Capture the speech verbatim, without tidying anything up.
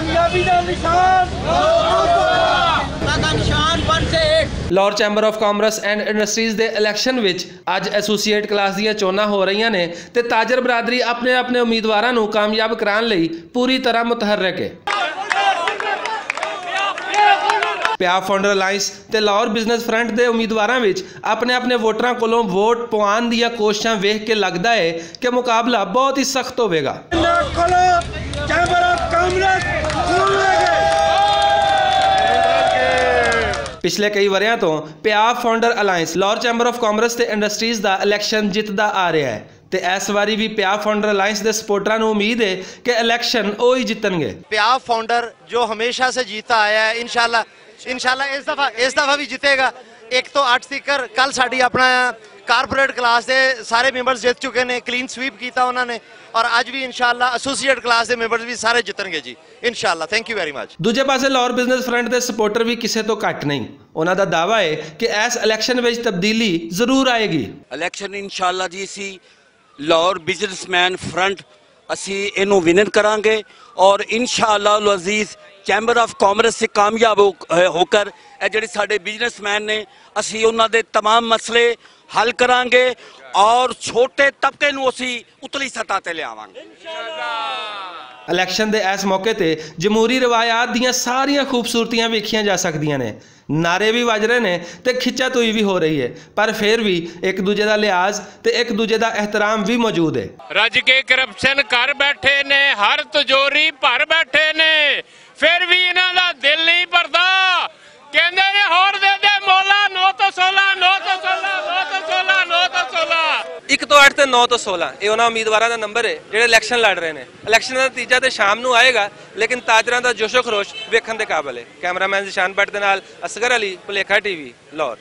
پنجابی دا نشان۔ Lahore chamber of commerce and industries دے الیکشن وچ اج ایسوسیئٹ کلاس دیاں چوناں ہو رہیاں نے، تے تاجر برادری اپنے اپنے امیدواراں نوں کامیاب کران لئی پوری طرح متحرک ہے۔ پیا فاؤنڈر الائنس تے لاہور بزنس فرنٹ دے امیدواراں وچ اپنے اپنے ووٹراں کولوں ووٹ پوان دیاں کوششاں ویکھ کے لگدا ہے کہ مقابلہ بہت ہی سخت ہووے گا۔ پچھلے کئی وریاں تو پیا founder alliance Lahore chamber of commerce تے انڈسٹریز دا الیکشن جتدا آ رہیا ہے، تے ایس واری وی پیا فاؤنڈر الائنس دے سپورٹراں نوں امید ہے کہ الیکشن او ہی جتن گے۔ پیا فاؤنڈر جو ہمیشہ سے جیتا آیا ہے، انشاءاللہ، انشاءاللہ اس دفعہ، اس دفعہ بھی جیتے گا۔ ایک تو اٹھ سیکر کل ساڈی اپنا کارپوریٹ کلاس دے سارے ممبرز جیت چکے نے، کلین سویپ کیتا انہاں نے، اور اج بھی انشاءاللہ ایسوسیئٹ کلاس دے ممبرز بھی سارے جتن گے جی، انشاءاللہ۔ Thank you very much. دوجے پاسے لاہور بزنس فرنٹ دے سپورٹر بھی کسے تو گھٹ نہیں۔ انہاں دا دعویٰ ہے کہ ایس الیکشن وچ تبدیلی ضرور آئے گی۔ الیکشن انشاءاللہ جی اسی لاہور بزنس مین فرنٹ اسی اینوں ونن کراں گے، اور انشاءاللہ العزیز چیمبر آف کامرس سے کامیاب ہو، ہو کر اے جڑے ساڈے بزنس مین نے، اسی انہاں دے تمام مسئلے حل کراں گے اور چھوٹے طبقے نوں اسی اتلی سطح تے لے آواں گے۔ الیکشن دے اس موقع تے جمہوری روایات دیاں ساریاں خوبصورتیاں ویکھیاں جا سکدیاں نے، نعرے بھی وج رہے نے تے کھچا توئی بھی ہو رہی ہے، پر پھر بھی ایک دوجے دا لحاظ تے ایک دوجے دا احترام بھی موجود ہے۔ رج کے کرپشن کر بیٹھے نے، ہر تجوری بھر بیٹھے نے، پھر بھی انہاں دا دل نہیں بھردا۔ کہندے نے ہور دے دے مولا، نو تو سولہ، نو تو سولہ، نو تو سولہ، نو تو سولہ۔ ایک تو اٹھ تے نو تو سولہ، اے انہاں امیدواراں دا نمبر ہے جڑے الیکشن لڑ رہے نے۔ الیکشن دا نتیجہ تے شام نوں آئے گا، لیکن تاجراں دا جوش و خروش ویکھن دے قابل ہے۔ کیمرہ مین ذیشان بٹ دے نال اصغر علی، پلیکھا ٹی وی، لاہور۔